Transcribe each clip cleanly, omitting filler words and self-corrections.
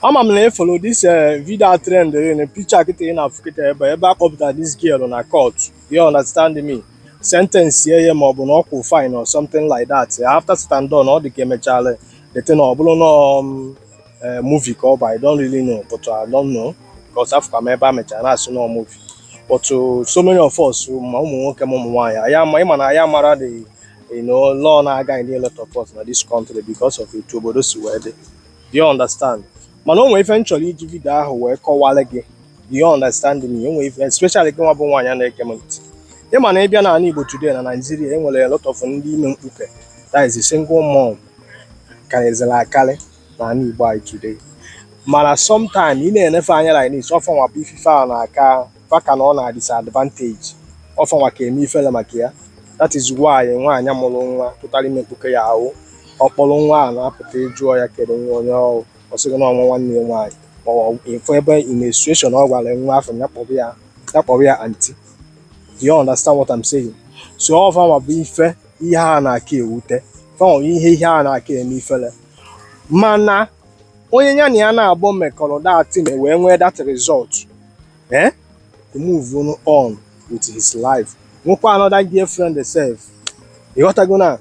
Ama m na ị follow this video trend na picture kịta ị na-afụ kịta ebe a kpọpụtara this girl na court. You understand me? Sentence ye ya, ma ọ bụ na ọ kwụ fine or something like that. After said and done, ọ dị ka emechala the thing, ọ bụrụ na movie ka ọ bụ. I don't really know, but I don't know because afọ m ebe a mechara na-asị na movie, but so many of us, ma ụmụ nwoke ma ụmụ nwaanyị, anyị ama ịma na anyị amara the law na-aga in a lot of us na this country because of etu obodo si wee dị. Do you understand? Mana o nwere ife m chọrọ iji video ahụ wee kọwara gị. Do you understand me? O nwere ife, especially gị nwa bụ nwaanyị na-ege m ntị. Ịma na ịbịa n'ala Igbo today, na Nigeria, e nwere a lot of ndị ime mkpuke, that is a single mom, karịzịrị akarị n'ala Igbo anyị today. Mana sometime ị na-enefe anya like this, ọfanwa bụ ifife a na-aka faka na ọ na disadvantage, ọfanwa ka eme ifele maka ya. That is why nwaanyị mụrụ nwa tụtara ime mkpuke ya ahụ, ọkpọrọ nwa a na-apụta, ịjụọ ya kedu nwa onye ọrụ, ọ sị gị na ọnwa nwanne ya nwaanyị, ma ọ ịfụ ebe in a situation ọ gwara nwa afọ ya kpọrọ ya, ya kpọrọ ya aunty. Do you understand what I'm saying? So ọfanwa bụ ife ihe a na-aka ewute fanwa, ihe a na-aka eme ifele. Mana onye ya na ya na-abụ mekọrọ that thing wee nwee that result, to move on with his life, nwekwa another girlfriend sef. Ịghọtago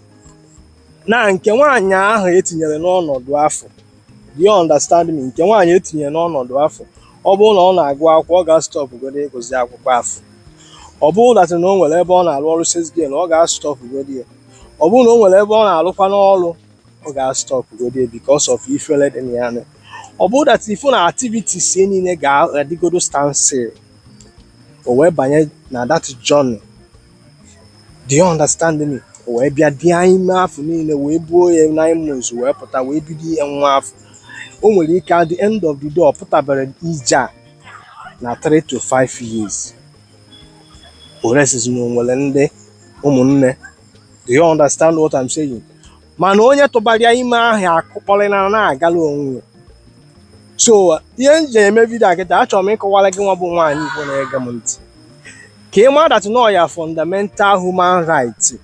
na nke nwaanyị ahụ etinyere n'ọnọdụ afọ? Do you understand me? Nke nwaanyị etinyere n'ọnọdụ afọ, ọ bụrụ na ọ na-agụ akwụkwọ, ọ ga-stop godo ịgụzi akwụkwọ afọ. Ọ bụrụ that na o nwere ebe ọ na-arụ ọrụ sales girl, ọ ga-stop godo ya. Ọ bụrụ na o nwere ebe ọ na-arụkwa n'ọrụ, ọ ga-stop godo ya because of ifele dị na ya. Ọ bụrụ that ifu na activities ya niile ga-adịgodo stand still, o wee banye na that journey. Do you understand me? O wee bịa dị ime afọ niile, wee buo ya 9 months, wee pụta, wee bido ihe nwa afọ. O nwere ike at the end of the day, ọ pụtabere ije a na 3 to 5 years, o resizi na o nwere ndị ụmụnne. Do you understand what I'm saying? Mana onye tụbara ya ime ahụ akụkpọrịna na-agala onwe ya. So ihe m ji eme video a kịta, achọrọ m ịkọwara gị nwa bụ nwaanyị Igbo na-ege m ntị, ka ị mara that na ya fundamental human right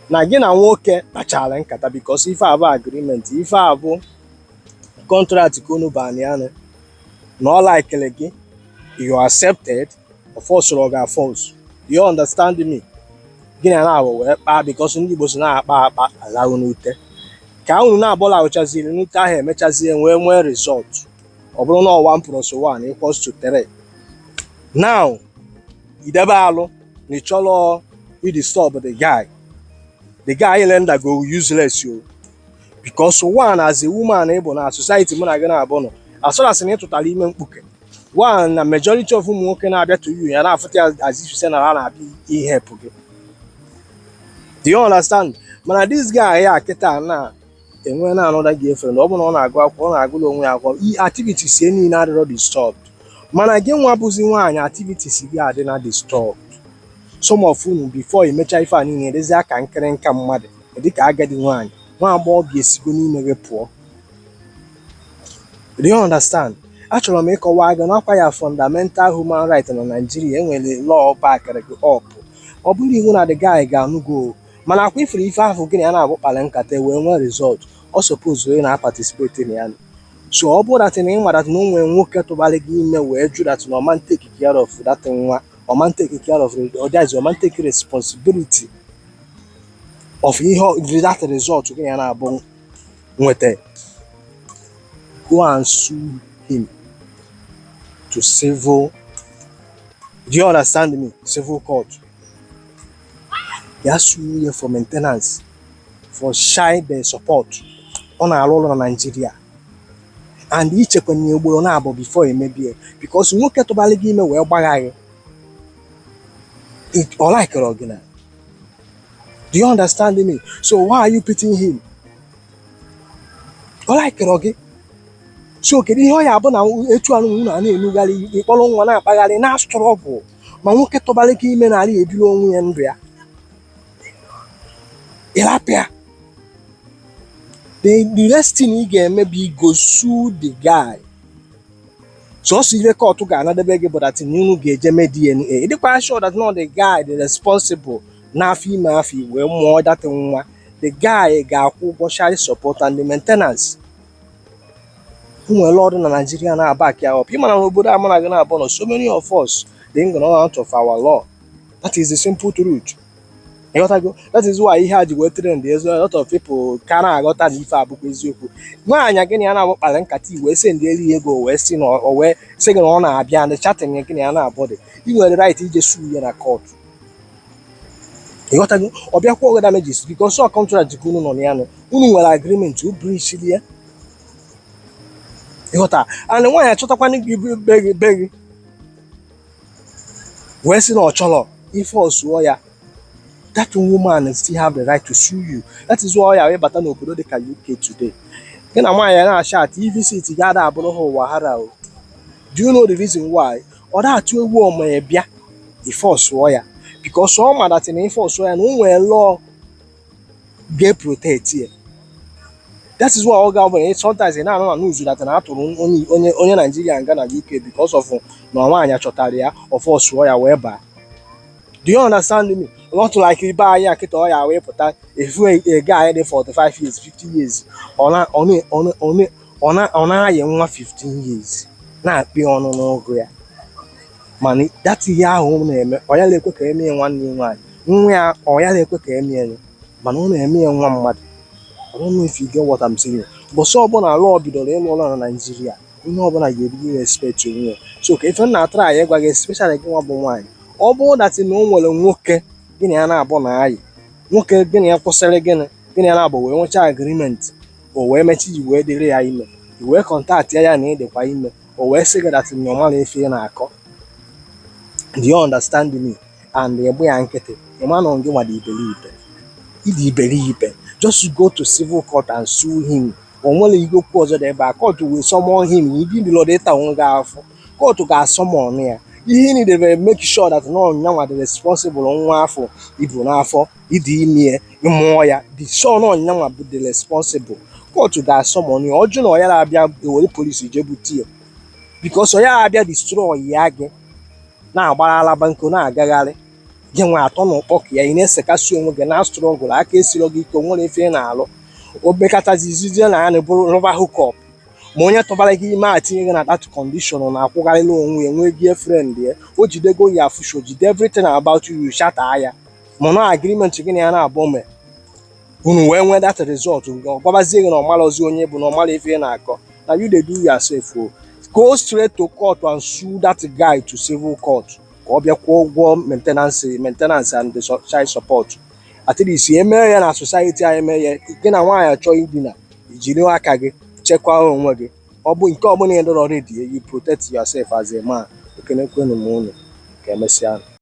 na gị na nwoke kpachara nkata, because ife a bụ agreement, ife a bụ contract ka unu baa ya na ọ likere gị, you accepted of course, ọ ga-force. You understand me? Gị na na-abụ wee kpaa, because ndị Igbo si na-akpa akpa alahụ n'ute, ka unu na-abụla ahụchaziri n'ute ahụ, emechazie wee nwee result. Ọ bụrụ na 1 plus 1 equals to 3 now, idebe alụ na ị chọrọ idisturb the guy, the guy render go useless o, because one, as a woman ị bụ na society mụ na gị na-abụ nọ, as far as na ị tụtara ime mkpuke, one, na majority of ụmụ nwoke na-abịa to you ya na-afụta ya as if say na ha na-abịa ihepụ gị. Do you understand? Mana this guy ya kịta na enwe na another girlfriend, ọ bụ na ọ na-agụ akwụkwọ, ọ na-agụrụ onwe ya akwụkwọ, activities ya niile adịrọ disturbed. Mana gị nwa bụzi nwaanyị, activities gị adị na disturbed. Some of unu, before imecha ife a niile, edezi aka nkịrịnka mmadụ dịka agadi nwaanyị, nwa agbọghọbịa esigo n'ime gị pụọ. Do you understand? Achọrọ m ịkọwa gị n'ọkwa ya fundamental human right na Nigeria. Enwere law backịrị gị up. Ọ bụrụ iwu na the guy ga-anụgo, mana akwa ifuru ife ahụ gị na ya na-abụ kpara nkata wee nwee result, ọ suppose onye na-participate na ya. So ọ bụrụ that na ị mara na o nwere nwoke tụbara gị ime wee jụ that na ọma take care of that nwa, ọma take care of, that is, ọma take responsibility of ihe that result gị na ya na-abụ nweta, go and sue him to civil, do you understand me, civil court. Ya sue ya for maintenance, for child support. Ọ na-arụ ọrụ na Nigeria and ichekwa na ugboro na-abụ before emebie, because nwoke tụbara gị ime wee gbagha gị, ọ likere gị na. Do you understand me? So why are you pitying him? Ọ likere gị. So kedu ihe ọ ya abụ na etu anụ unu a na-enugharị ịkpọrọ nwa na-akpagharị na struggle, ma nwoke tụbara gị ime n'ala ebiri onwe ya ndụ ya ịrapịa? The next thing ị ga-eme bụ igo sue the guy. Sọsọ ihe court ga-anadebe gị bụ that unu ga-eje mee DNA. Ịdịkwa sure that not the guy the responsible n'afọ ime afọ wee mụọ that nwa, the guy ga-akwụ ụgwọ child support and the maintenance. Nwere law dị na Nigeria na-aback ya up. Ịmana n'obodo a mụ na gị na-abụ nọ, so many of us dị ignorant of our law. That is the simple truth. Ịghọtago? That is why ihe a ji wee trend. Ezo a lot of people ka na-aghọta na ife a bụkwa eziokwu. Nwaanyị gị na ya na-abụ kpara nkata, i wee send elu ya ego, wee sị na o wee sị gị na ọ na-abịa, ndị chatting gị na ya na-abụ dị, ị nwere right ije sue ya na court. Ịghọtago? Ọ bịa kwụọ gị damages, because ọ contract ka unu nọ na ya nọ, unu nwere agreement, o breachiri ya. Ịghọta? And nwaanyị achọtakwana gị be gị wee sị na ọ chọrọ ife ọsụọ ya, that woman still have the right to sue you. That is why ya wee bata n'obodo dịka UK today, gị na nwaanyị na-achat, visit ga ada abụrụ ha ụwa hara o. Do you know the reason why? Ọ da-atụ egwu ọma ya bịa ife ọsụọ ya, because ọ ma that na ife ọsụọ ya na o nwere law ga-protect ya. That is why ọ ga-abụ sometimes ị na-anụ na news that na atụrụ onye Naijiria nga na UK because of na nwaanyị chọtara ya, ọfọ sụọ ya wee baa. Do you understand me? Not like ibe anyị a kịta, ọ ya wee pụta efu a guy dị 45 years, 50 years, ọ na-ayị nwa 15 years, na-akpị ọnụ n'ụgụ ya. Mana that ihe ahụ ọ na-eme, ọ ya na-ekwe ka emee nwanne ya nwaanyị nwa ya, ọ ya na-ekwe ka emee ya, mana ọ na-eme ya nwa mmadụ. I don't know if you get what I'm saying. Bọsị ọbụla law bidoro ịlụ ọrụ na Naịjirịa, onye ọbụla ga-ebido respect onwe ya. So ka ife m na-atara anyị ịgwa gị, especially gị nwa bụ nwaanyị, ọ bụrụ that na o nwere nwoke gị na ya na-abụ na ayị, nwoke gị na ya kwụsịrị, gịnị, gị na ya na-abụ wee nwechaa agreement, o wee mechi ji wee dịrị ya ime, i wee contact ya na ịdịkwa ime, o wee sị gị that na ọ mara ife ị na-akọ. Do you understand me? And ịgba ya nkịtị, ị ma na gị nwa dị iberibe, ịdị iberibe. Just go to civil court and sue him. O nwere ihe okwu ọzọ dị ebe a. Court will summon him. Ibi ndịlọdụ ịta onwe gị afọ, court ga-asummon ya. Ihe ị nidebe, make sure that na ọnyanwa dị responsible nwa afọ ibu n'afọ ịdị ime, ịmụọ ya, dị sure na ọnyanwa bụ the responsible. Court ga-asummon ya. Ọjụ na ọ ya na-abịa, ewere polisi jee bute ya, because ọ ya abịa destroy ya. Gị na-agbara alaba nkụ na-agagharị, gị nwe atọ na ụkpọ ka ya, ị na-esekasị onwe gị na struggle, aka esiro gị ike, o nwere ife ị na-alụ. O mekatazizie na ya na bụrụ rọba hookup, ma onye tụbara gị ime a tinye gị na that condition, na-akwụgharịla onwe ya, nwee girlfriend ya, o jidego ya future, jide everything about you, shata ya. Mana agreement gị na ya na-abụ mee unu wee nwee that result, ọ gwabazie gị na ọmalọzi onye bụ na ọmala ife ị na-akọ, na you dey do yourself o. Go straight to court and sue that guy to civil court, ka ọ bịa kwụọ ụgwọ maintenance and the child support. At least emee ya na society anyị, mee ya, gị na nwaanyị achọ idina, ijiri aka gị chekwaa onwe gị. Ọ bụ nke ọbụla ị dọrọ ready, you protect yourself as a man. Ekenekwenu m unu, ka emesịa.